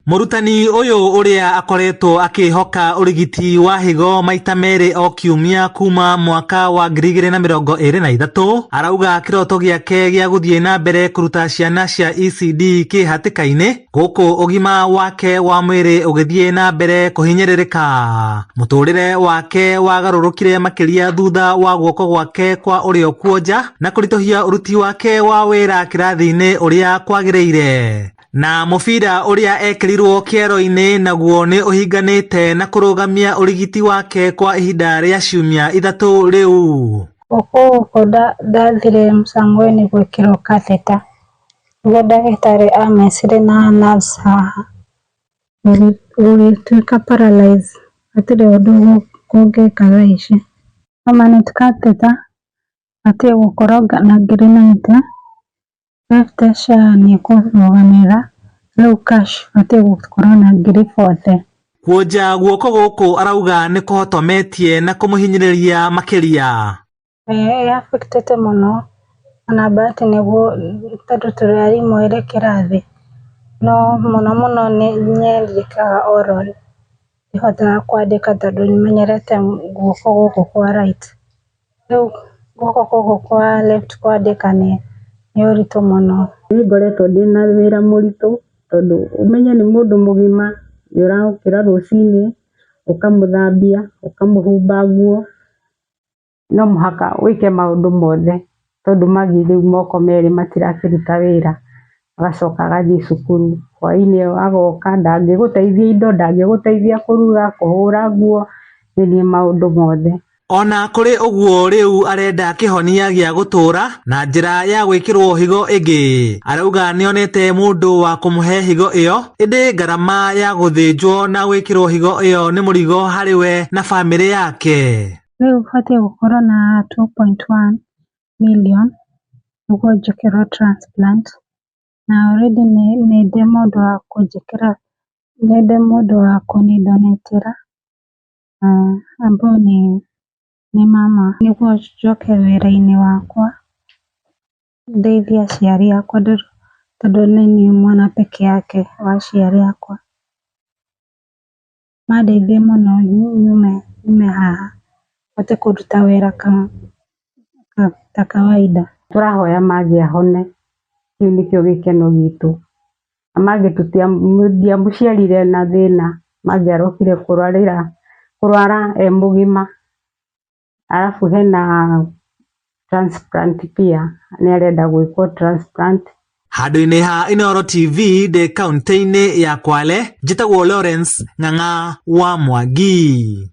Mũrutani ũyũ ũrĩa akoretwo akĩhoka ũrigiti wa higo maita merĩ o kiumia kuma mwaka wa 2023 arauga kĩroto gĩake gĩa gũthiĩ na mbere kũruta ciana cia ECD kĩ hatĩka-inĩ gũkũ ũgima wake wa mwĩrĩ ũgĩthiĩ na mbere kũhinyĩrĩrĩka. Mũtũrĩre wake wagarũrũkire makĩria thutha wa guoko gwake kwa ũrĩo kuonja na kũritũhia ũruti wake wa wĩra kĩrathi-inĩ ũrĩa kwagĩrĩire. Na mũbira ũrĩa ekĩrirwo kĩero-inĩ naguo nĩ ũhinganĩte na kũrũgamia ũrigiti wake kwa ihinda rĩa ciumia 3 rĩu. Gũkũ gũkũ ndathire Msambweni gwĩkĩrwo catheter nĩguo ndagĩtarĩ amecire na nerves haha gũgĩtuĩka paralyze hatirĩ ũndũ kũngĩka thaa ici. Permanent catheter batiĩ gũkorwo na ngiri 90, 50 SHA nĩ ĩkũrũgamĩrĩra, rĩu cash batiĩ gũkorwo na ngiri 40. Kuonja guoko gũkũ arauga nĩ kũhotometie na kũmũhinyĩrĩria makĩria. Ĩ affect mũno ona bahati nĩguo tondũ tũrĩ arimũ erĩ kĩrathi no mũno mũno nyandĩkaga oral ndihotaga kwandĩka tondũ menyerete guoko gũkũ kwa right, rĩu guoko gũkũ kwa left kwandĩka nĩ ũritũ mũno. Niĩ ngoretwo ndĩna wĩra mũritũ tondũ ũmenye nĩ mũndũ mũgima, nĩ ũrokĩra rũcinĩ ũkamũthambia, ũkamũhumba nguo, no mũhaka wĩke maũndũ mothe tondũ Maggie rĩu moko merĩ matirakĩruta wĩra, agacoka agathiĩ cukuru, hwaĩ-inĩ agoka ndangĩgũteithia indo, ndangĩgũteithia kũruga, kũhũra nguo, nĩ niĩ maũndũ mothe. Ona kũrĩ ũguo rĩu arenda kĩhonia gĩa gũtũra na njĩra ya gwĩkĩrwo higo ĩngĩ. Arauga nĩonete mũndũ wa kũmũhe higo ĩyo ĩndĩ ngarama ya gũthĩnjwo na gwĩkĩrwo higo ĩyo nĩ mũrigo harĩ we na bamĩrĩ yake. Rĩu batiĩ gũkorwo na 2.1 million nĩguo njĩkĩrwo transplant na already nĩ ndĩ mũndũ wa kũnjĩkĩra, nĩ ndĩ mũndũ wa kũnĩ donate-ĩra ambao nĩ mama nĩguo njoke wĩra-inĩ wakwa ndeithie aciari akwa tondũ nĩ niĩ mwana peke yake wa aciari akwa. Mandeithie mũno nyume haha hote kũruta wĩra ta kawaida. Tũrahoya Maggie ahone, kĩu nĩkĩo gĩkeno gitũ. Na Maggie ndiamũciarire na thĩna, Maggie arokire kũrwara e mũgima. Alafu hena transplant pia, nĩ arenda gwĩkwo transplant. Handũ-inĩ ha Inooro TV ndĩ kaunti-inĩ ya Kwale, njĩtagwo Lawrence Ng'ang'a wa Mwangi.